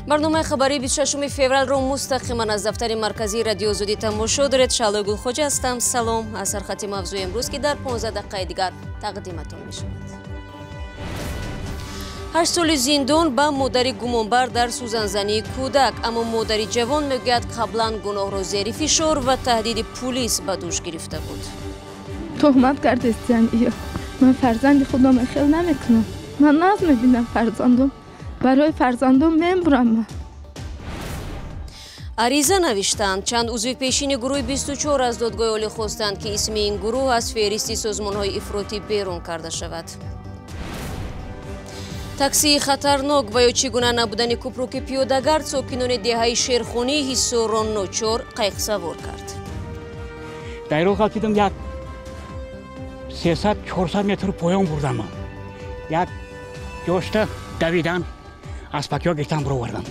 Барномаи хабарии 26 февралро мустақиман аз дафтари марказии Радиои Озодӣ тамошо доред. Шаҳлои Гулхоҷа ҳастам. Салом. Аз сархати мавзӯи имрӯз, ки дар 15 дақиқаи дигар тақдиматон мешавад. 8 соли зиндон ба модари гумонбар дар сӯзанзании кӯдак, аммо модари ҷавон мегӯяд қаблан гуноҳро зери фишор ва таҳдиди пулис ба дӯш гирифта буд. Туҳмат кардестиян. Ман фарзанди худам хел намекунам. Ман наз мебинам фарзандом. Барои фарзандом мемурам. Ариза навиштанд. Чанд узви пешини гурӯҳи 24 аз додгоҳи олӣ хостанд, ки исми ин гурӯҳ аз феҳристи созмонҳои ифротӣ берун карда шавад. Таксии хатарнок ва ё чӣ гуна набудани кӯпруки пиёдагард сокинони деҳаи Шерхонии Ҳисорро ночор қайиқсавор кард. Дар роҳ ғалтидам, як 300-400 метр поён бурдам. Як ҷошта давидан, аспакиҳо гирифтан бировардам.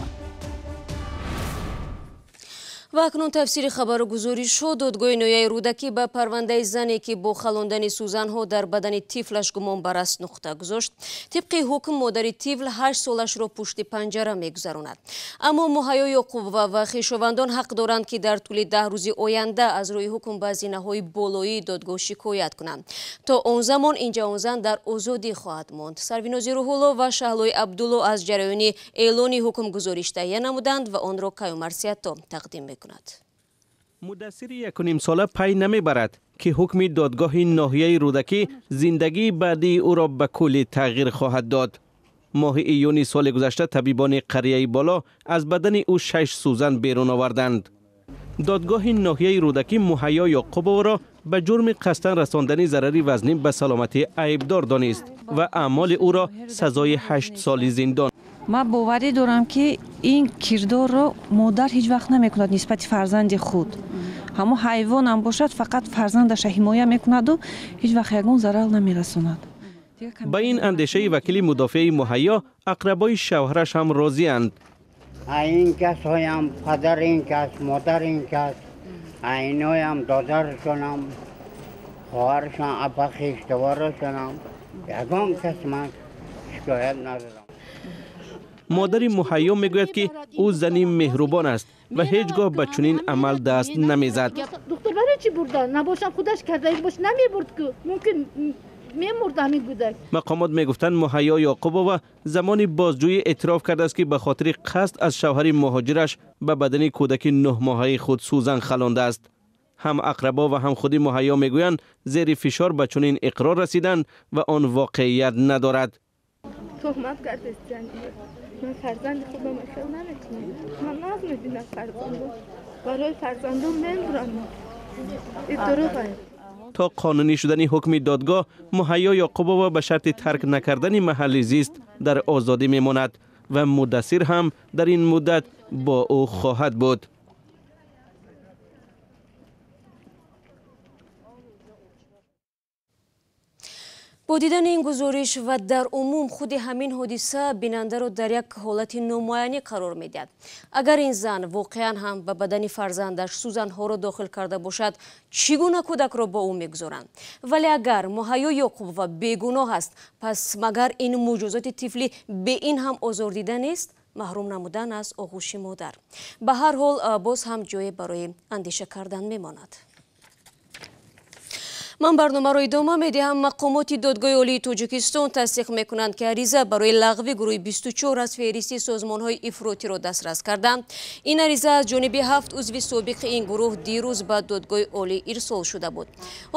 Ва акнун тафсири хабару гузоришҳо. Додгоҳи ноҳияи Рӯдакӣ ба парвандаи зане, ки бо халондани сӯзанҳо дар бадани тифлаш гумонбар аст, нуқта гузошт. Тибқи ҳукм, модари тифл 8 солашро пушти панҷара мегузаронад. Аммо Муҳайё Ёқубова ва хешовандон ҳақ доранд, ки дар тӯли 10 рӯзи оянда аз рӯи ҳукм ба зинаҳои болоии додгоҳ шикоят кунанд. То он замон ин ҷавонзан дар озодӣ хоҳад монд. Сарвинози Рӯҳулло ва Шаҳлои Абдулло аз ҷараёни эълони ҳукм гузориш таҳия намуданд ва онро Каюмар Сиятто тақдим мекунад. Мудассири 1.5 сола пай намебарад, ки ҳукми додгоҳи ноҳияи Рӯдакӣ зиндагии баъдии ӯро ба куллӣ тағйир хоҳад дод. Моҳи июни соли гузашта табибони қарияи Боло аз бадани ӯ 6 сӯзан берун оварданд. Додгоҳи ноҳияи Рӯдакӣ Муҳайё Ёқубоваро ба ҷурми қасдан расондани зарари вазнин ба саломатӣ айбдор донист ва аъмоли ӯро сазои 8 соли зиндон. Ман боварӣ дорам, ки ин кирдорро модар ҳеҷ вақт намекунад нисбати фарзанди худ. Ҳамон ҳайвонам бошад, фақат фарзандаша ҳимоя мекунаду ҳеҷ вақт ягон зарар намерасонад. Ба ин андешаи вакили мудофеи Муҳайё ақрабои шавҳараш ҳам розианд. Ин касҳоям падар, ин кас модар, ин кас айноям додаршонам, хоҳаршон, апа хештоворашонам, ягон кас ман шикоят надорам. Модари Муҳайё мегӯяд, ки ӯ зани меҳрубон аст ва ҳеҷ гоҳ ба чунин амал даст намезад. Духтур барои чӣ бурдан? Набошам худаш карда бош намебурд, ку мумкин мемурд ҳамин кӯдак. Мақомот мегуфтанд, Муҳайё Ёқубова замони бозҷӯӣ эътироф кардааст, ки ба хотири қасд аз шавҳари муҳоҷираш ба бадани кӯдаки 9 моҳаи худ сӯзан халондааст. Ҳам ақрабо ва ҳам худи Муҳайё мегӯянд, зери фишор ба чунин иқрор расиданд ва он воқеият надорад. Туҳмат кардестиян. Ман фарзанди худам хел намекунам. Ман наз мебинам фарзандом. Барои фарзандом мемурам. Ин дурӯғ аст. То қонунӣ шудани ҳукми додгоҳ Муҳайё Ёқубова ба шарти тарк накардани маҳалли зист дар озодӣ мемонад ва мудассир ҳам дар ин муддат бо ӯ хоҳад буд. Бо дидани ин гузориш ва дар умум худи ҳамин ҳодиса бинандаро дар як ҳолати номуайянӣ қарор медиҳад. Агар ин зан воқеан ҳам ба бадани фарзандаш сӯзанҳоро дохил карда бошад, чӣ гуна кӯдакро бо ӯ мегузоранд? Вале агар Муҳайё Ёқубова бегуноҳ аст, пас магар ин муҷозоти тифли бе ин ҳам озордида нест? Маҳрум намудан аз оғӯши модар. Ба ҳар ҳол, боз ҳам ҷое барои андеша кардан мемонад. Ман барномаро идома медиҳам. Мақомоти додгоҳи олии Тоҷикистон тасдиқ мекунанд, ки ариза барои лағви гурӯҳи 24 аз феҳристи созмонҳои ифротиро дастрас карданд. Ин ариза аз ҷониби 7 узви собиқи ин гурӯҳ дирӯз ба додгоҳи олӣ ирсол шуда буд.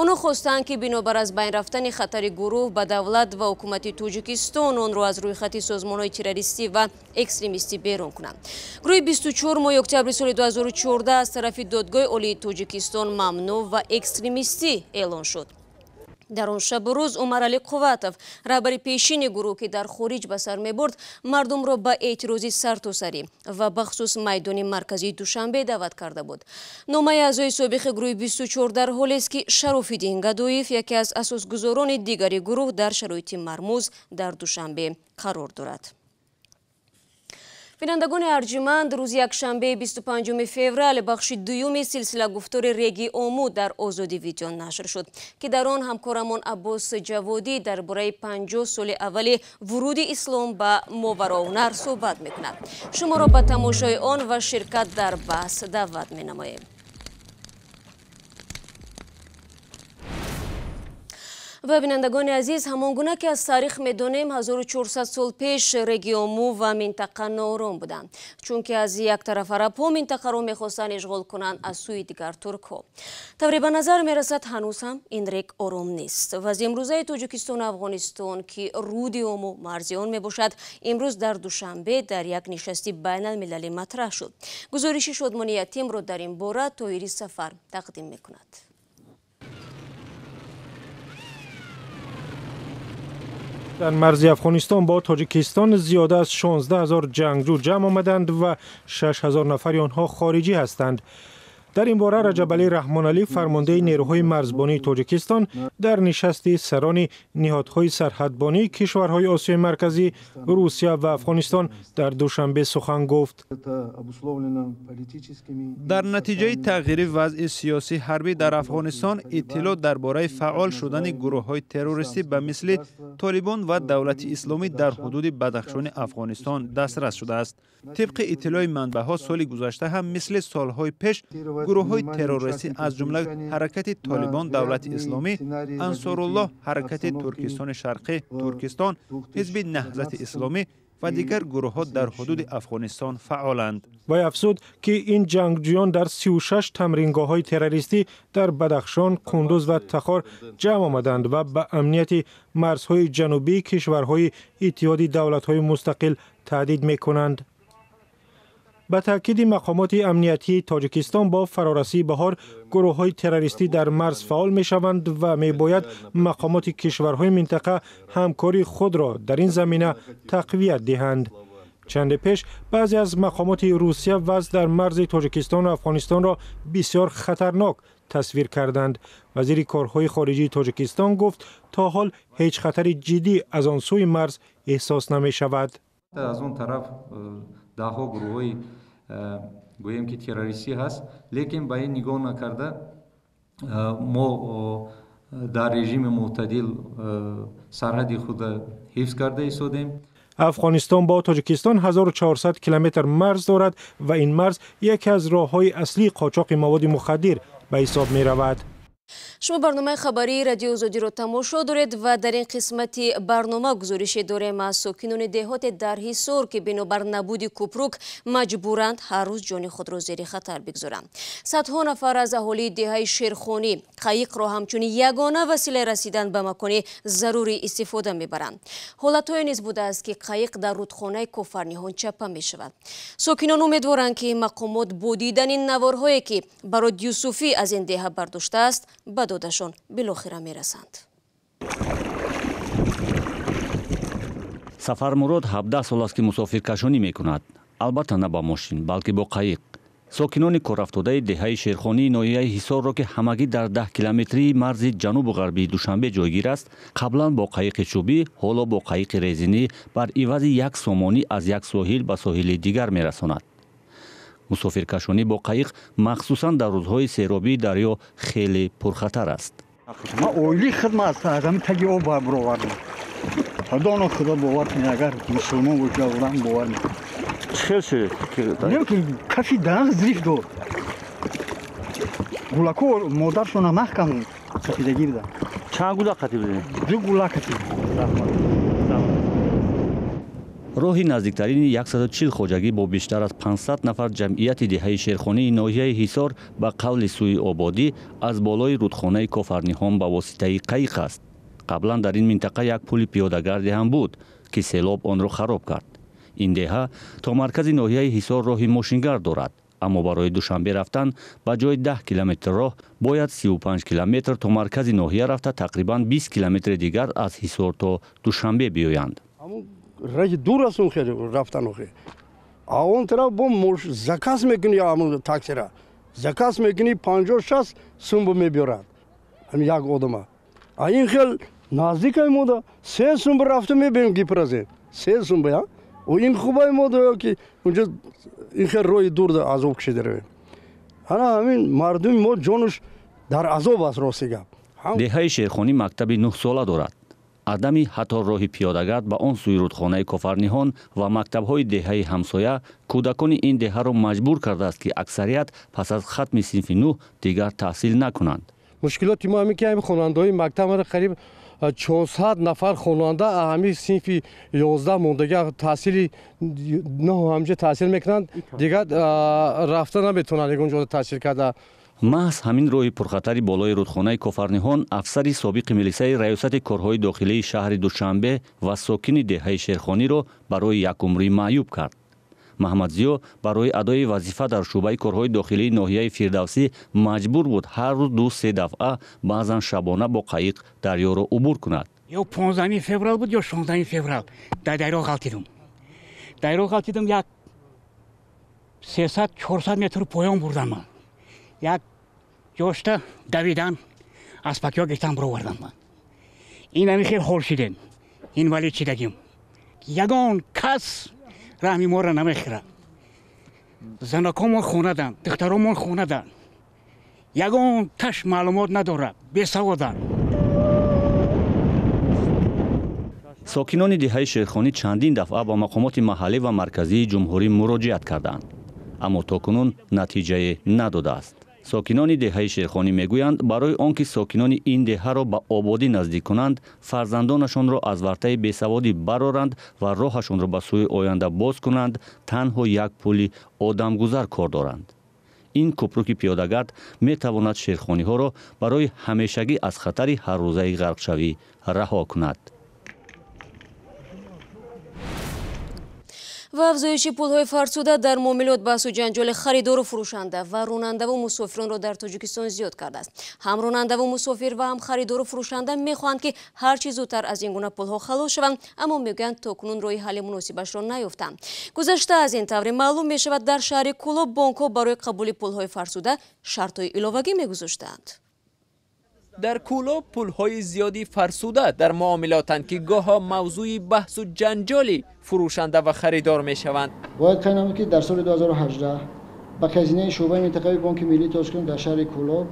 Онҳо хостанд, ки бинобар аз байн рафтани хатари гурӯҳ ба давлат ва ҳукумати Тоҷикистон онро аз рӯйхати созмонҳои террористӣ ва экстремистӣ берун кунанд. Гурӯҳи 24 моҳи октябри соли 2014 аз тарафи додгоҳи олии Тоҷикистон мамнӯъ ва экстремистӣ эълон шуд. Дар он шабу рӯз Умаралӣ Қувватов, раҳбари пешини гурӯҳ, ки дар хориҷ ба сар мебурд, мардумро ба эътирози сартосарӣ ва бахусус майдони марказии Душанбе даъват карда буд. Номаи аъзои собиқи гурӯҳи 24 дар ҳолест, ки Шарофиддин Гадоев, яке аз асосгузорони дигари гурӯҳ, дар шароити мармуз дар Душанбе қарор дорад. Бинандагони арҷуманд, рӯзи якшанбе 25 феврал бахши дуюми силсила гуфтори Реги Ому дар Озодӣ видео нашр шуд, ки дар он ҳамкорамон Аббос Ҷаводӣ дар бораи 50 соли аввали вуруди ислом ба Мовароуннаҳр суҳбат мекунад. Шуморо ба тамошои он ва ширкат дар баҳс даъват менамоем. Ва бинандагони азиз, ҳамон гуна ки аз таърих медонем, 1400 сол пеш Реги Ому ва минтақа ноором буданд, чунки аз як тараф арабҳо минтақаро мехостанд ишғол кунанд, аз сӯи дигар туркҳо. Тавре ба назар мерасад, ҳанӯз ҳам ин рег ором нест. Вазъи имрӯзаи Тоҷикистону Афғонистон, ки руди Ому марзи он мебошад, имрӯз дар Душанбе дар як нишасти байналмилалӣ матраҳ шуд. Гузориши Шодмони Ятимро дар ин бора Тоҳири Сафар тақдим мекунад. Дар марзи Афғонистон бо Тоҷикистон зиёда аз 16 ҳазор ҷангҷӯ ҷамъ омаданд ва 6 ҳазор нафари онҳо хориҷӣ ҳастанд. Дар ин бора Раҷабалӣ Раҳмоналӣ, фармондеҳи нерӯҳои марзбонии Тоҷикистон, дар нишасти сарони ниҳодҳои сарҳадбонии кишварҳои Осиёи Марказӣ, Русия ва Афғонистон дар Душанбе сухан гуфт. Дар натиҷаи тағйири вазъи сиёсӣ ҳарбӣ дар Афғонистон, иттилоъ дар бораи фаъол шудани гурӯҳҳои террористӣ ба мисли Толибон ва Давлати Исломӣ дар ҳудуди Бадахшони Афғонистон дастрас шудааст. Тибқи иттилои манбаъҳо, соли гузашта ҳам мисли солҳои пеш гурӯҳҳои террористӣ аз ҷумла ҳаракати Толибон, Давлати Исломӣ, Ансоруллоҳ, ҳаракати Туркистони Шарқӣ, Туркистон, Ҳизби Наҳзати Исломӣ ва дигар гурӯҳҳо дар ҳудуди Афғонистон фаъоланд. Вай афзуд, ки ин ҷангҷӯён дар 36 тамрингоҳҳои террористӣ дар Бадахшон, Қундуз ва Тахор ҷамъ омаданд ва ба амнияти марзҳои ҷанубии кишварҳои Иттиҳоди давлатҳои мустақил таҳдид мекунанд. Ба таъкиди мақомоти амниятии Тоҷикистон, бо фарорасии баҳор гурӯҳҳои террористӣ дар марз фаъол мешаванд ва мебояд мақомоти кишварҳои минтақа ҳамкории худро дар ин замина тақвият диҳанд. Чанде пеш баъзе аз мақомоти Русия вазъ дар марзи Тоҷикистону Афғонистонро бисёр хатарнок тасвир карданд. Вазири корҳои хориҷии Тоҷикистон гуфт, то ҳол ҳеҷ хатари ҷиддӣ аз он сӯи марз эҳсос намешавад. Аз он тараф даҳҳо гурӯҳҳои гӯем ки террористӣ ҳаст, лекин ба ин нигоҳ накарда мо дар режими мӯътадил сарҳади худро ҳифз карда истодем. Афғонистон бо Тоҷикистон 1400 километр марз дорад ва ин марз яке аз роҳҳои аслии қочоқи маводи мухаддир ба ҳисоб меравад. Шумо барномаи хабарии Радиои Озодиро тамошо доред ва дар ин қисмати барнома гузорише дорем аз сокинони деҳоте дар Ҳисор, ки бинобар набуди кӯпрук маҷбуранд ҳар рӯз ҷони худро зери хатар бигзоранд. Садҳо нафар аз аҳолии деҳаи Шерхонӣ қайиқро ҳамчун ягона василаи расидан ба макони зарурӣ истифода мебаранд. Ҳолатҳое низ будааст, ки қайиқ дар рудхонаи Кофарниҳон чапа мешавад. Сокинон умедворанд, ки мақомот бо дидани наворҳое, ки Барод Юсуфӣ аз ин деҳа бардоштааст, ба додашон билохира мерасанд. Сафармурод 17 сол аст, ки мусофиркашонӣ мекунад. Албатта на ба мошин, балки бо қайиқ. Сокинони корафтодаи деҳаи Шерхонии ноҳияи Ҳисорро, ки ҳамагӣ дар 10 километрии марзи ҷанубу ғарбии Душанбе ҷойгир аст, қаблан бо қайиқи чӯбӣ, ҳоло бо қайиқи резинӣ бар ивази як сомонӣ аз як соҳил ба соҳили дигар мерасонад. Мусофиркашонӣ бо қайиқ махсусан дар рӯзҳои серобии дарё хеле пурхатар аст. Ман оилаи худам аз ҳамин таги об баровардам. Худоно худо бовар кунед, агар мусулмон бошад, одам бовар мекунад. Хел шуд? Не, кафи дарахт зириф дод. Гулако модаршона маҳкам кафидагӣ буда. Чанд гула қатӣ будед? Ду гула катӣ. Роҳи наздиктарини 140 хоҷагӣ бо бештар аз 500 нафар ҷамъияти деҳаи Шерхонии ноҳияи Ҳисор ба қавли сӯи ободӣ аз болои рудхонаи Кофарниҳон ба воситаи қайиқ аст. Қаблан дар ин минтақа як пули пиёдагардӣ ҳам буд, ки селоб онро хароб кард. Ин деҳа то маркази ноҳияи Ҳисор роҳи мошингард дорад, аммо барои Душанбе рафтан ба ҷои 10 километр роҳ бояд 35 километр то маркази ноҳия рафта тақрибан 20 километри дигар аз Ҳисор то Душанбе биёянд. Раҳи дур аст он хеле рафтан охе. А он тараф бо заказ мекунӣ, ҳамон таксира заказ мекунӣ, 50-60 сум мебиёрад ҳамин як одама. А ин хел наздикай мода 3 сум рафта мебием гипразем 3 сум, я Ин хубай мо ё ки унҷо ин хел роҳи дур азоб кашида равем. Ана ҳамин мардуми мо ҷонаш дар азоб аст, рости гап. Деҳаи Шерхонӣ мактаби 9сола дорад. Адами ҳатто роҳи пиёдагард ба он сӯи рудхонаи Кофарниҳон ва мактабҳои деҳаи ҳамсоя кӯдакони ин деҳаро маҷбур кардааст, ки аксарият пас аз хатми синфи 9 дигар таҳсил накунанд. Мушкилоти мо ҳамин ки ҳамин хонандаҳои мактабро қариб 400 нафар хонанда ҳамин синфи 11 мондагӣ таҳсили 9 ҳамҷа таҳсил мекунанд, дигар рафта наметавонанд ягон ҷода таҳсил карда. Маҳз ҳамин роҳи пурхатари болои рудхонаи Кофарниҳон афсари собиқи милисаи раёсати корҳои дохилии шаҳри Душанбе ва сокини деҳаи Шерхониро барои якумрӣ маъюб кард. Маҳмадзиё барои адои вазифа дар шӯъбаи корҳои дохилии ноҳияи Фирдавсӣ маҷбур буд ҳар рӯз 2-3 дафъа, баъзан шабона бо қаиқ дарёро убур кунад. Ё 15 феврал буд, ё 16 феврал дар дарё ғалтидум. Дарё ғалтидум, як 300-400 метр поён бурдам ман. Як ҷошта давидан, аспакиҳо гирифтан бировардам ман. Ин ҳамин хел ҳол шидем, инвалид шидагим. Ягон кас раҳми моро намехӯрад. Занакомон хонаданд, духтаромон хонаданд. Ягон таш маълумот надорад, бесаводанд. Сокинони деҳаи Шерхонӣ чандин дафъа ба мақомоти маҳаллӣ ва марказии ҷумҳурӣ муроҷиат карданд, аммо то кунун натиҷае надодааст. Сокинони деҳаи Шерхонӣ мегӯянд, барои он ки сокинони ин деҳаро ба ободӣ наздик кунанд, фарзандонашонро аз вартаи бесаводӣ бароранд ва роҳашонро ба сӯи оянда боз кунанд, танҳо як пули одамгузар кор доранд. Ин кӯпруки пиёдагард метавонад шерхониҳоро барои ҳамешагӣ аз хатари ҳаррӯзаи ғарқшавӣ раҳо кунад. Ва афзоиши пулҳои фарсуда дар муомилот баҳсу ҷанҷоли харидору фурӯшанда ва ронандаву мусофиронро дар Тоҷикистон зиёд кардааст. Ҳам ронандаву мусофир ва ҳам харидору фурӯшанда мехоҳанд, ки ҳар чӣ зудтар аз ин гуна пулҳо халос шаванд, аммо мегӯянд то кунун роҳи ҳалли муносибашро наёфтанд. Гузашта аз ин тавре маълум мешавад, дар шаҳри Кӯлоб бонкҳо барои қабули пулҳои фарсуда шартҳои иловагӣ мегузоштанд. Дар Кӯлоб пулҳои зиёди фарсуда дар муомилотанд, ки гоҳо мавзӯи баҳсу ҷанҷоли фурӯшанда ва харидор мешаванд. Бояд қайд намуд, ки дар соли 2018 ба хазинаи шӯъбаи минтақавии Бонки миллии Тоҷикистон дар шаҳри Кӯлоб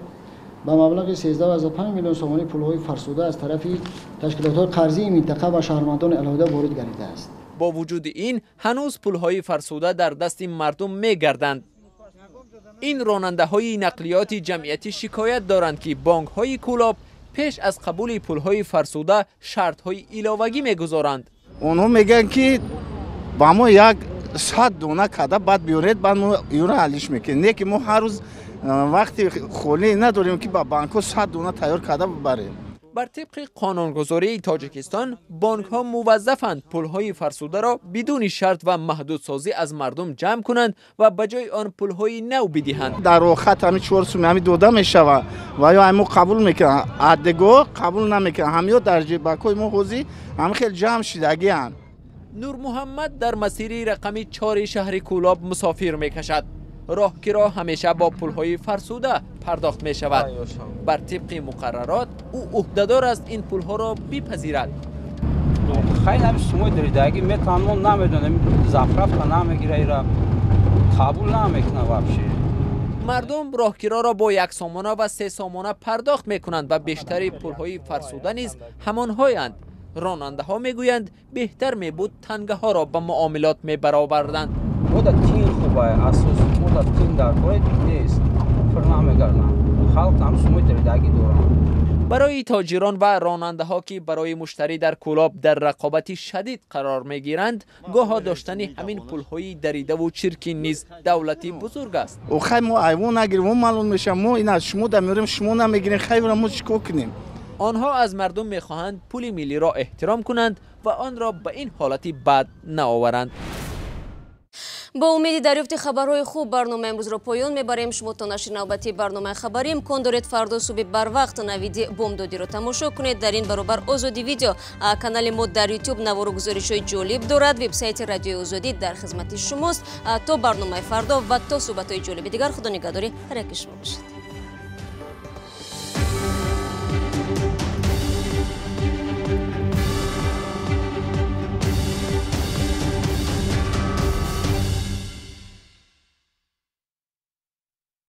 ба маблағи 13,5 миллион сомонӣ пулҳои фарсуда аз тарафи ташкилотҳои қарзии минтақа ва шаҳрвандони алоҳида ворид гардидааст. Бо вуҷуди ин ҳанӯз пулҳои фарсуда дар дасти мардум мегарданд. Ин ронандаҳои нақлиёти ҷамъиятӣ шикоят доранд, ки бонкҳои Кӯлоб пеш аз қабули пулҳои фарсуда шартҳои иловагӣ мегузоранд. Онҳо мегӯянд, ки ба мо 100 дона када баъд биёред, баъд мо юра ҳаллиш мекунем. Не ки мо ҳар рӯз вақти холӣ надорем, ки ба бонкҳо 100 дона тайёр карда бибарем. Бар тибқи қонунгузории Тоҷикистон бонкҳо муваззафанд пулҳои фарсударо бидуни шарт ва маҳдудсозӣ аз мардум ҷамъ кунанд ва ба ҷои он пулҳои нав бидиҳанд. Дар охат ҳамин 4 сум ҳамин дода мешавад ва ё мо қабул мекунанд, аддего қабул намекунанд. Ҳамиё дар ҷибакҳои мо ҳозир ҳамин хел ҷамъ шидагианд. Нурмуҳаммад дар масири рақами 4 шаҳри Кӯлоб мусофир мекашад. Роҳкиро ҳамеша бо пулҳои фарсуда пардохт мешавад. Бар тибқи муқаррарот ӯ ӯҳдадор аст ин пулҳоро бипазирад. Хеле ҳамин сумои даридаги метавон, мо намедонем, заправка намегира, ира қабул намекунад вообще. Мардум роҳкироро бо 1 сомона ва 3 сомона пардохт мекунанд ва бештари пулҳои фарсуда низ ҳамонҳоянд. Ронандаҳо мегӯянд, беҳтар мебуд тангаҳоро ба муомилот мебароварданд. Мода тин хубай, асос мода тин дар кор нест, фир намегарданд. Халқ ҳам сумои даридаги доранд. Барои тоҷирон ва ронандаҳо, ки барои муштарӣ дар Кӯлоб дар рақобати шадид қарор мегиранд, гоҳо доштани ҳамин пулҳои даридаву чиркин низ давлати бузург аст. Хай мо айвон нагирем, мо маълум мешавад, мо ин аз шумо да меорем, шумо намегирем, хайра мо чӣ кор кунем? Онҳо аз мардум мехоҳанд пули миллиро эҳтиром кунанд ва онро ба ин ҳолати бад наоваранд. Бо умеди дарёфти хабарҳои хуб барномаи имрӯзро поён мебарем. Шумо то нашри навбатии барномаи хабарӣ имкон доред фардо субҳи барвақт навиди бомдодиро тамошо кунед. Дар ин баробар Озодӣ видео канали мо дар YouTube навору гузоришҳои ҷолиб дорад. Вебсайти Радиои Озодӣ дар хизмати шумост. То барномаи фардо ва то суҳбатҳои ҷолиби дигар, худо нигаҳдори ҳар яки шумо бошад.